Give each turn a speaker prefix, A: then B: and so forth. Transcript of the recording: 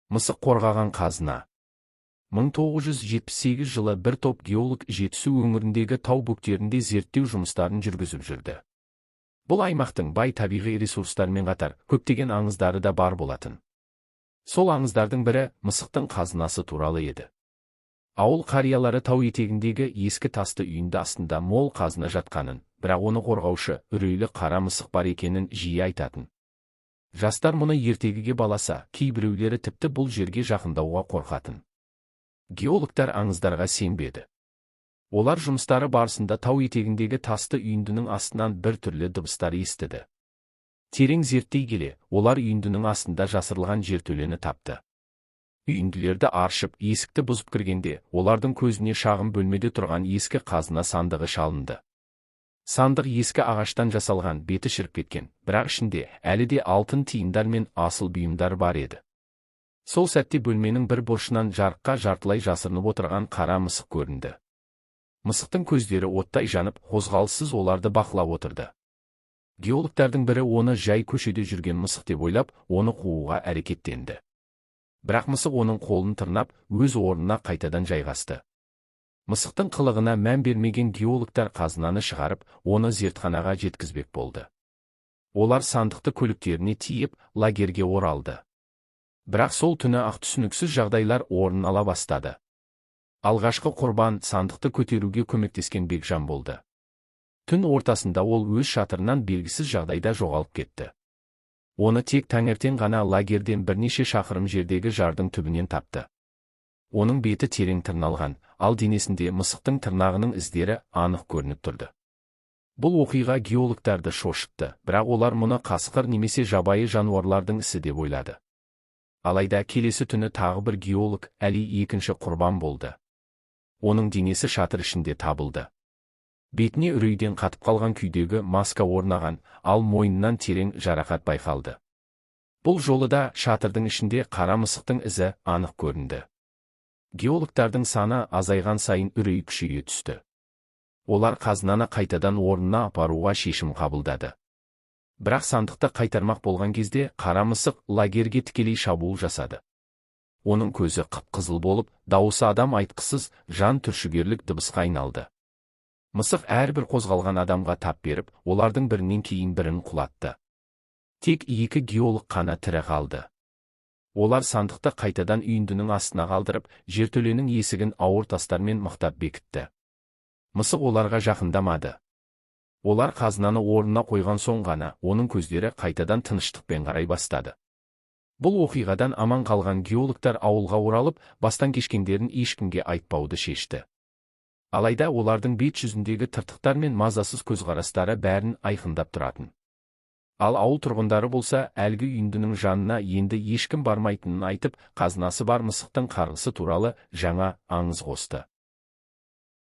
A: Мысық қорғаған қазына. 1978 жылы бір топ геолог Жетісу өңіріндегі тау бөктерінде зерттеу жұмыстарын жүргізіп жүрді. Бұл аймақтың бай табиғи ресурстарымен қатар көптеген аңыздары да бар болатын. Сол аңыздардың бірі мысықтың қазынасы туралы еді. Ауыл қариялары тау етегіндегі ескі тасты үйінді астында мол қазына жатқанын, бірақ оны қорғаушы үрейлі қара мысық бар екенін жиі айтатын. Жастар мұны ертегіге баласа, кейбіреулері тіпті бұл жерге жақындауға қорқатын. Геологтар аңыздарға сенбеді. Олар жұмыстары барысында тау етегіндегі тасты үйіндінің астынан бір түрлі дыбыстар естіді. Терең зерттей келе, олар үйіндінің астында жасырылған жертөлені тапты. Үйінділерді аршып, есікті бұзып кіргенде, олардың көзіне шағын бөлмеде тұрған ескі қазына сандығы шалынды. Сандық ескі ағаштан жасалған, беті шіріп кеткен, бірақ ішінде әлі де алтын тиындар мен асыл бұйымдар бар еді. Сол сәтте бөлменің бір бұрышынан жарыққа жартылай жасырынып отырған қара мысық көрінді. Мысықтың көздері оттай жанып, қозғалыссыз оларды бақылап отырды. Геологтардың бірі оны жай көшеде жүрген мысық деп ойлап, оны қууға әрекеттенді. Бірақ мысық оның қолын тырнап, өз орнына қайтадан жайғасты. Мысықтың қылығына мән бермеген геологтар қазынаны шығарып, оны зертханаға жеткізбек болды. Олар сандықты көліктеріне тиеп, лагерге оралды. Бірақ сол түні ақ түсініксіз жағдайлар орын ала бастады. Алғашқы құрбан сандықты көтеруге көмектескен Бекжан болды. Түн ортасында ол өз шатырынан белгісіз жағдайда жоғалып кетті. Оны тек таңертең ғана лагерден бірнеше шақырым жердегі жардың түбінен тапты. Оның беті терең тырналған, ал денесінде мысықтың тырнағының іздері анық көрініп тұрды. Бұл оқиға геологтарды шошытты, бірақ олар мұны қасқыр немесе жабайы жануарлардың ісі деп ойлады. Алайда келесі түні тағы бір геолог Әли екінші құрбан болды. Оның денесі шатыр ішінде табылды. Бетіне үрейден қатып қалған күйдегі маска орнаған, ал мойнынан терең жарақат байқалды. Бұл жолы да шатырдың ішінде қара мысықтың ізі анық көрінді. Геологтардың саны азайған сайын үрей күшейе түсті. Олар қазынаны қайтадан орнына апаруға шешім қабылдады. Бірақ сандықты қайтармақ болған кезде қара мысық лагерге тікелей шабуыл жасады. Оның көзі қып-қызыл болып, дауысы адам айтқысыз жан түршігерлік дыбысқа айналды. Мысық әрбір қозғалған адамға тап беріп, олардың бірінен кейін бірін құлатты. Тек екі геолог қана тірі қалды. Олар сандықты қайтадан үйіндінің астына қалдырып, жертөленің есігін ауыр тастармен мықтап бекітті. Мысық оларға жақындамады. Олар қазынаны орнына қойған соң ғана оның көздері қайтадан тыныштықпен қарай бастады. Бұл оқиғадан аман қалған геологтар ауылға оралып, бастан кешкендерін ешкімге айтпауды шешті. Алайда олардың бет жүзіндегі тыртықтар мен мазасыз көзқарастары бәрін айқындап тұратын. Ал ауыл тұрғындары болса, әлгі үйіндінің жанына енді ешкім бармайтынын айтып, қазынасы бар мысықтың қарғысы туралы жаңа аңыз қосты.